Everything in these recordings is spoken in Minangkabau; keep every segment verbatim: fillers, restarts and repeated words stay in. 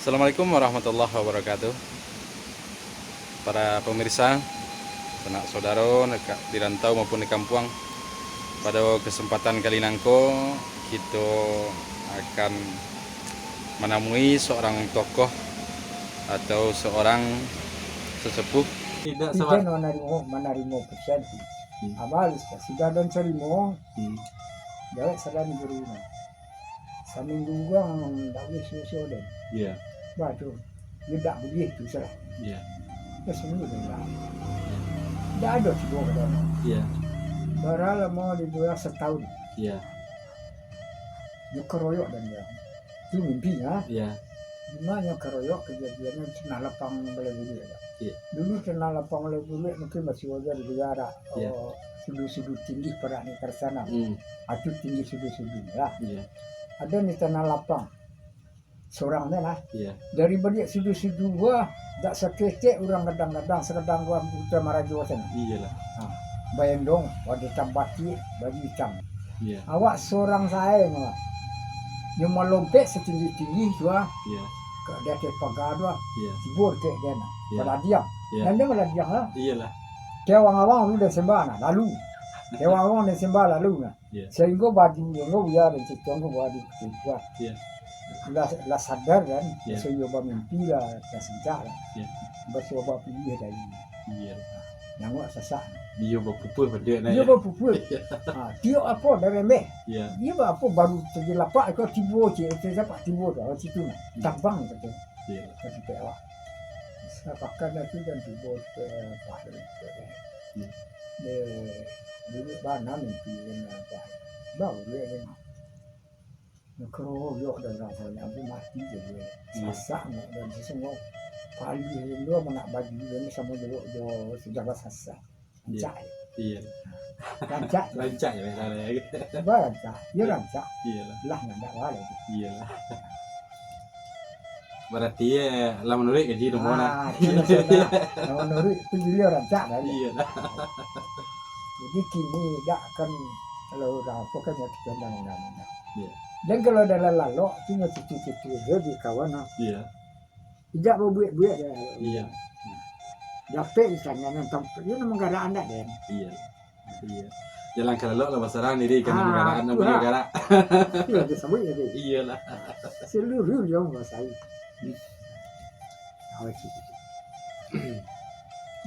Assalamualaikum warahmatullahi wabarakatuh. Para pemirsa, sanak saudaro, deka-, di rantau maupun di kampuang, pada kesempatan kali nangko, kito akan manamui seorang tokoh atau seorang sesepuh. Tidak Ije sabar. Manarimo, manarimo pesan tu. Hmm. Abah alih ka, sudah dan tarimo. Hmm. Jawek sadang di rumah. Saminggu urang ndak buliah sio-sio den. Iya. Bah tu, yo ndak buliah tu salah. Iya. Yo saminggu den lah. Iya. Ndak ado tibo ka dalam. Iya. Bara lamo di bulan satahun. Iya. Nyo karoyok den dia. Tu mimpi, ha? Iya. Di ma nyo karoyok kajadiannyo tanah lapang balai buliah, Pak. Iya. Dulu tanah lapang balai buliah mungkin masih wajar di daerah, Iya. oh, sudu-sudu tinggi parak ni ka sana. Hmm. Atu tinggi sudu-sudu lah. Iya. Ado ni tanah lapang. Sorang ni lah. Iya. Dari baliak sudu-sudu gua, dak saketek urang gadang-gadang, sakadang gua buta marajo sana. Iyalah. Ha. Baendong, ado tambatiak, baju itam. Iya. Awak sorang sae mah. Nyo malompek satinggi-tinggi tu ah. Iya. Ka di ateh paga tu ah. Iya. Tibo dek den ah. Iya. Maladiang. Iya. Nan dia maladiang lah. Iyalah. Kewang-awang tu den sembah nah, lalu. Kewang-awang den sembah lalu nah. Iya. Sahinggo baju, sahinggo buya den citong ko baju ketujuah. Iya. Lah, lah sadar kan, Iya. Biaso iyo bamimpi lah, lah sincak lah. Iya. Biaso bapiliah dari. Iya. Nangok sasak. Iyo bapupuih pado nah, Iyo ya. Bapupuih. Iya. Ha, tiok apo dari meh. Iya. Iyo apo baru tajilapak ko tibo cik, tajilapak tibo tu, awak situ nah. Iya. Tabang kata. Iya. Kata awak. Sapakan lah tu dan tibo ke pahala tu. Iya. Dek, dulu bana mimpi kan apa. Bau dia kan. Nakaroyok dan rasanya, ambo mati je dia. Iya. Sasak nak dan sesungguh. Pali dia nak baju dia ni samo jo, jo sudah basasak. Iya. Rancak. Iya. Rancak. Rancak ya, biasa ya. Apa rancak? Dia rancak. Iya lah. Lah, ndak ada lagi. Iya lah. Berarti, eh, lah manuruik gaji tu, Mon, ah? Ah, tu maksudnya. Lah manuruik tu jadi rancak kan? Iya lah. Jadi kini dak kan, kalau urang apo kan, ya, kita undang-undang. Iya. Dan kalau dalam lalok tu, ya, cucu-cucu dia di kawan, ah. Iya. Tidak berbuat-buat dia. Iya. Dapek di sana, nan tampak dia, nan manggarak anak dia. Iya. Iya. Jalan ka lalok lah basarang diri, kan, ah, manggarak anak tu punya lah. Garak. Iya, dia sebut tadi. Iyalah. Seluruh dia menguasai. Hmm. Awak tu.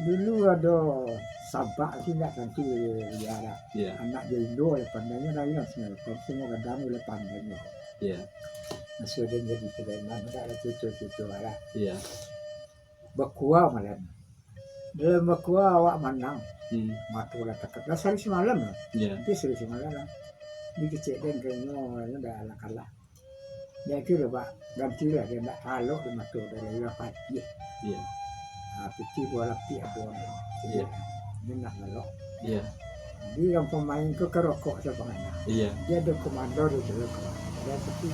Dulu ado sabak tu indak tantu di Arab. Iya. Anak dia Indo, dia pandainyo dah ingat semua. Tapi semua gadang oleh pandainyo. Iya. Masih ada jadi preman, ada lah cucu-cucu Arab. Iya. Bakua malam. Dalam bakua awak manang. Hmm. Mato lah takap. Lah sari samalam lah. Iya. Tapi sari samalam lah. Dikecek den kayaknyo, kayaknyo dah lah kalah. Dia tu dah, Pak, ganti lah, dia nak talok di mato dah, lah patih. Iya. Ha, putih buah lapik ado. Iya. Dia nak lalok. Iya. Jadi, urang pamain tu kan rokok sabanganyo. Iya. Dia ado komando di dalam komando. Dia tapi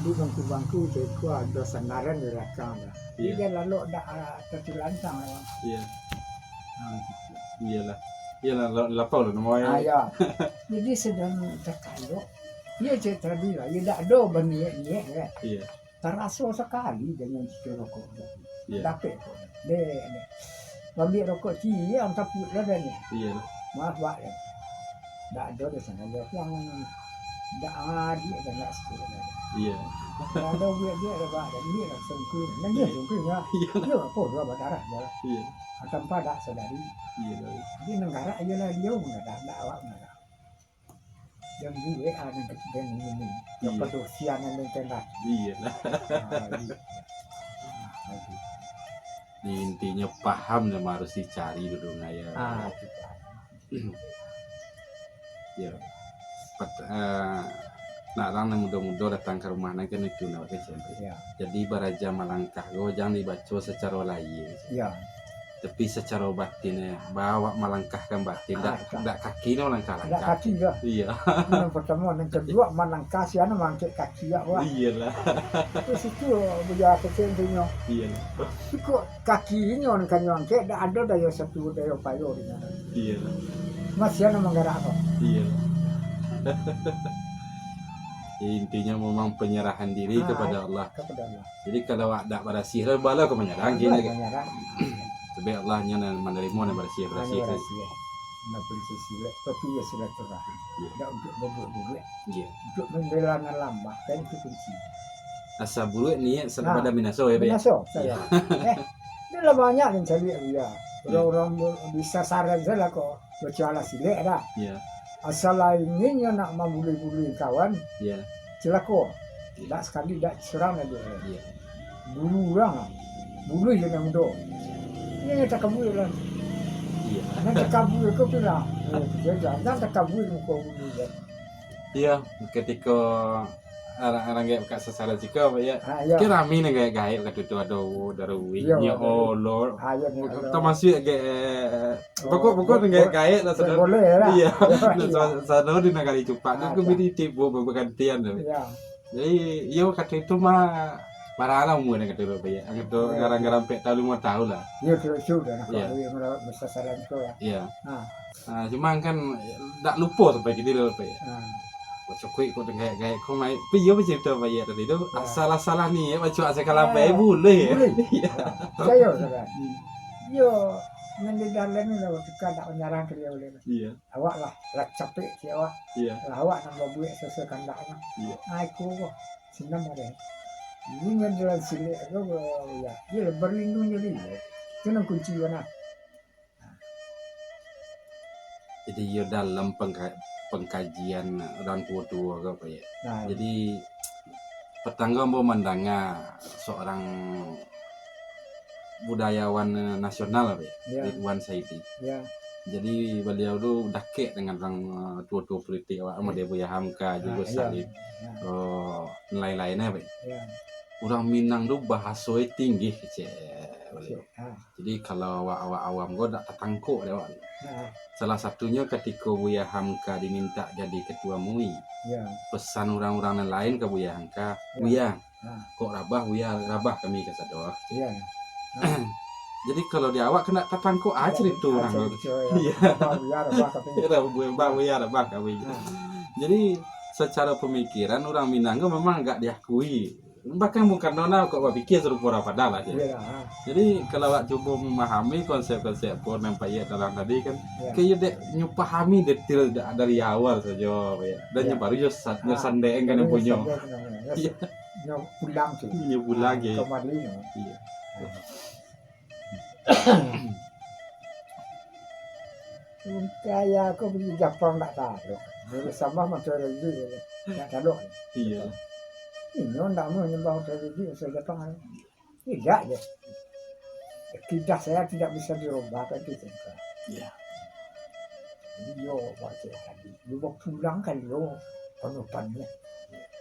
di bangku-bangku tu ado sandaran di balakang dah. Iya. Jadi, dia lalok dak, ah, tertilantang lah. Iya. Ha, gitu. Iyalah. Iyalah, la-, lapau lah namo. Ah, ya. Jadi, sedang takalok. Iya, cek tadi lah. Iya, dak ado baniat-niat, kan. Iya. Taraso sakali dengan cucu rokok tu. Iya. Dapek kok. Dek, dek. Ambiak rokok ciek, tapuik lah dah ni. Iya. Maaf, Pak, ya. Dak ado di sana, dia pulang. Dak adik dan dak sikit dah. Iya. Dak ado buek-buek dah, Pak. Dan dia lah sungkun. Nangis sungkun, ya. Iya. Dia apa, dia badarah, dia. Iya. Tanpa dak sadari. Iya, baik. Jadi, nanggarak je lah dia, manggarak, dak awak manggarak. Yang buek, ah, nan katiga ni, ni. Iya. Yang padusian nan tengah. Iya lah. Ah, iya. Ah, iya. Ni intinyo paham nan harus dicari dulu, Naya. Ah, itu paham. Ya. Pat-, eh, nak urang nan mudo-mudo datang ka rumah nan kan itu nak kecil. Ya. Jadi baraja malangkah ko jangan dibaco sacaro lahia. Ya. Tapi sacaro batin, eh, bahwa awak malangkahkan batin, dak, ah, dak kaki ni malangkah. Dak rancak. Kaki dah. Iya. Yang pertama, yang kedua, malangkah sian mangkek kaki awak. Iyalah. Terus itu bujang kecil intinyo. Iyalah. Cukup kaki inyo nan kanyo angkek, dak ado dayo satu dayo payo di sana. Iyalah. Masih ado manggarak ko. Iyalah. Intinyo memang penyerahan diri Ah, kepada Allah. Kepada Allah. Jadi kalau awak dak barasiah, lah bala ka manyarang. Bala kini ka manyarang. Tapi Allah nyo nan manarimo nan barasiah, barasiah. Barasiah. Nak kunci silek, tapi ya silaturahim. Iya. Dak untuk bubuak-bubuak. Iya. Untuk membela nan lamah, kan itu kunci. Asa buruak niat, satu Ah, badan binaso, ya, Pak, ya? Binaso, Iya. saya. Eh, itulah banyak yang cari dia. Iya. Orang-orang bu-, bisa saran saya lah kok. Baco alah silek dah. Iya. Asal lah inginnyo nak mambuli-buli kawan, Iya. cilako. Iya. Dak sakali, dak surang lagi. Iya. Bulu urang lah. Bulu je nan mudo. Ini nan takabua lah. Iya. Nan takabua ko tu lah. Eh, dia jangan takabua muko bulu je. Iya, ketika orang-orang gaek buka sasaran siko, Pak, ya. Ah, iya. Kan rami nan gaek-gaek, katutu ado wo, darui, Iya, nyo darui. olo. Ah, iya, nyo olo. Tamasuak gaek, Oh, pokok-pokok nan bo-, gaek-gaek lah, bo-, saudara. boleh lah. Iya. Iya. Nah, sa-, saudara di Nagari Cupak tu, Ah, aku iya. beri tipu bergantian tu. Iya. Jadi, iyo kato itu mah, parah lah umur nan kato tu, Pak, ya. Angku tu Iya. garang-garang pek tahu limo tahu lah. Iya, tu, tu dah nak Iya. kawin, kalau sasaran tu lah. Iya. Ah. Ah, cuma kan dak lupo sampai kini lah, Pak, ya. Ah. Baco kuik kok gaek-gaek kok mai. Tapi iyo bacarito Pak, ya, tadi tu, Ya. asal-asalan ni, ya, baco asal kalapai, Ah, buliah, ya. buliah. Iya. Ah, picayo, saudara. Hmm. Iyo, nan di dalam ni lah, tukang dak manyarang ka dia buliah. Iya. Awak lah, lah capek si awak. Iya. Lah awak nan babuek sasuai kandak mah. Iya. Ah, iko ko, senang ado. Ini nan dalam silek ko, ya, iyo lah, berlindung diri, ya. Itu nan kunci bana. Jadi, iyo dalam pengka-, pengkajian urang tuo-tuo ko, Pak, ya. Nah, Jadi, patang ko ambo mandanga seorang budayawan nasional, Pak, ya, Ya. Ridwan Saidi. Ya. Jadi, baliau tu dakek dengan urang, eh, tuo-tuo politik awak, Ya. model Buya Hamka, Ah, jugo iya. Salim, Ya. eh, lain-lain, eh, Pak. Ya. Urang Minang tu bahaso e tinggi kecek baliau. Kecek, ah. Jadi, kalau awak-awak awam ko dak tatangkok dek awak. Ha. Salah satunyo katiko Buya Hamka dimintak jadi ketua MUI. Ya. Pesan urang-urang nan lain ka Buya Hamka, Ya. "Buya, Ha. kok rabah, Buya, rabah kami kasadonyo." Ya. Ha. Jadi, kalau di awak kan dak tatangkok, ah, Dak, cerito ah, urang tu. cerito, ya. Iya. Rabah, Buya, rabah kami. Rabah, Buya, rabah kami. Ha. Jadi, secara pemikiran urang Minang ko memang agak diakui. Bahkan bukan nona kok bapikia sarupo urang Padang lah, cek. Iyolah, ha. Jadi, kalau awak cubo mamahami konsep-konsep ko nan Pak Yek tarang tadi kan, Ya. kayak dek nyo pahami detail da-, dari awal sajo, Pak Yek. Dan Ya. nyo baru nyo sa-, nyo Ah, sandekan baru nyo punyo. sandekan, ya. Iya. Nyo pulang tu. Nyo pulang Ah, ke. kembali nyo. Iya. Ah. Kaya aku bali Japang dak talok. Bali sambah mah tu lagi dak talok. Iya. Inyo ndak mau nyambah tu lagi, saya Japang. Tidak je. Akidah saya tidak bisa dirubah kan itu. Iya. Iyo, baca tadi. Iyo bapulang kan iyo. Panutannya.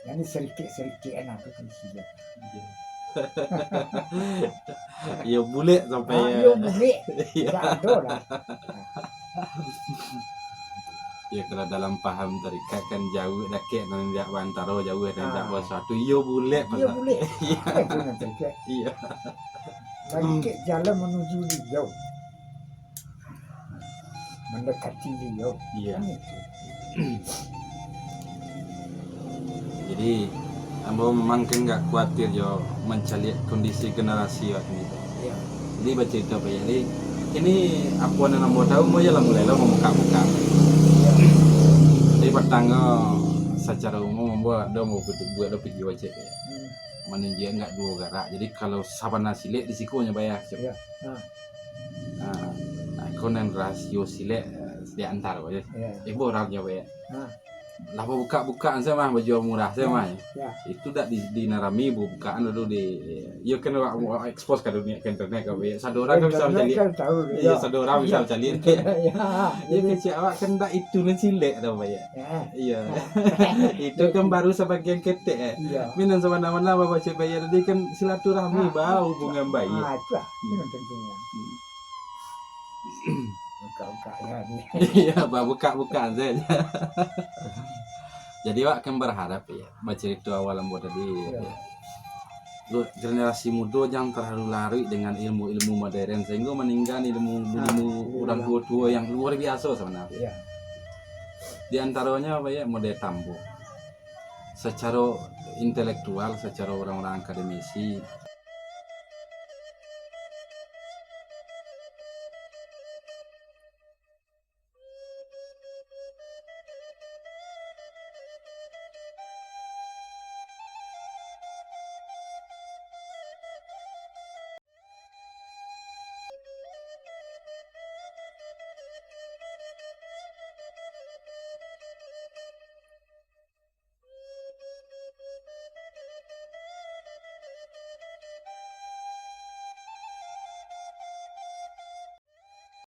Jadi sedikit-sedikit anak tu kan sih. Iya. Iyo bulek sampai Ah, ya. iyo bulek. Iya. Tidak ada lah. Ya, kalau dalam paham tarikat kan jauah dakek nan indak baantaro, jauah nan indak Ah. basuatu. Iyo bulek Iyo pasal. bulek. Iya. Ah, itu nan tarikat. Iya. Bangkit jalan menuju beliau. Mendekati beliau. Iya. Kan itu. Jadi, ambo memang kan nggak khawatir jo mancaliak kondisi generasi waktu itu. Iya. Jadi, bacarito Pak Yek, jadi, ini apo nan ambo tahu, ambo ya lah mulai lah mambuka-buka. Iya. Jadi, patang ko, sacaro umum, ambo ado mau buat, buat video aja, ya. Hmm. Manunjuak nggak duo garak. Jadi, kalau sabana silek di siko nyo bayar, cek. Iya. Ha. Nah, nah, iko nan rasio silek, eh, di antaro je. Iya. Eh, borang nyo bayar. Ha. Lah babuka-bukaan sajo mah, bajual murah sajo Ya, mah. ya. Itu dak di, di nan rami bukaan dulu di, iyo kan awak, awak expose ka dunia, ka internet ka, Pak Yek. Sadonyo urang kan bisa Internet mancaliak. kan tahu, Iya, ya. sadonyo urang bisa Iya. mancaliak. Internet, ya. Iyo, Jadi kecek awak kan dak itu nan silek tu, Pak Yek. Ya. Iyo. Ya. Itu kan baru sabagian ketek, eh. Iya. Tapi nan sabana-bana babaco Pak Yek tadi kan silaturahmi, Ah, ba, itu. hubungan baik. Ah, itulah. Hmm. Itu nan pentingnya. Hmm. Buka-buka ya ni. Iya, ba, buka-buka sajo. Jadi, awak kan berharap, ya, bacarito awal ambo tadi, Iya. ya. Lu, generasi mudo jangan terlalu larut dengan ilmu-ilmu modern, sehingga meninggal ilmu, Ah, ilmu iya. urang tuo-tuo yang luar biasa sebenarnya. Iya. Di antaronyo, Pak Yek, model tambo. Sacaro intelektual, sacaro orang-orang akademisi,